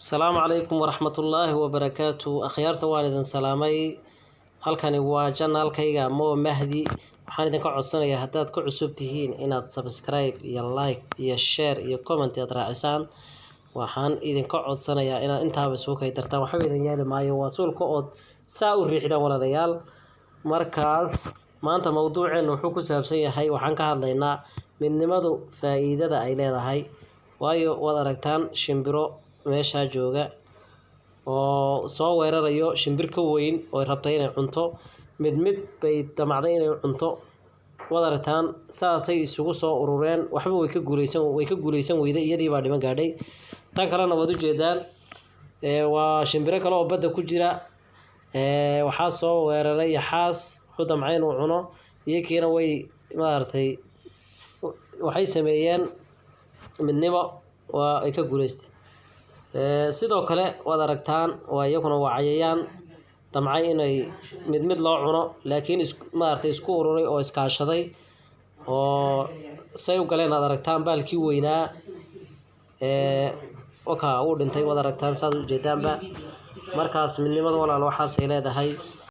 Asalaamu calaykum waraxmatullaahi wabarakaatu. Akhyaarta, waan idin salaamay. Halkani waa channelkayga Mo Mahdi. Waxaan idinka codsanayaa, haddaad ku cusub tihiin, inaad subscribe iyo like iyo share iyo comment aad raacisaan. Waxaan idinka codsanayaa inaad intaaba isugu kay dartaan. Waxba idin yeeli maayo, waa suulka ood saa u riixdaan, walaalayaal. Markaas maanta mawduuceennu wuxuu ku saabsan yahay, waxaan ka hadlaynaa midnimadu faa'iidada ay leedahay. Waayo, waad aragtaan shimbiro meeshaa jooga oo soo weerarayo shimbir ka weyn oo rabtay inay cunto. Mid mid bay damacday inay cunto. Waad aragtaan saasay isugu soo urureen. Waxba way ka guuleysan weyday, iyadii baa dhiman gaadhay. Tan kalena waad ujeedaan, waa shimbiro kale oo badda ku jira. Waxaa soo weeraray yaxaas, wuxuu damcay inuu cuno. Iyakiina way, maaragtay, waxay sameeyeen midnimo, waa ay ka guuleystay. Sidoo kale waad aragtaan, waa iyaguna waa cayayaan damcay inay mid mid loo cuno, laakiin is, maaragtay, isku ururay oo iskaashaday oo say u galeen aad aragtaan. Baalkii weynaa waka uu dhintay, waad aragtaan saad ujeedaanba. Markaas midnimada, walaal, waxaasay leedahay.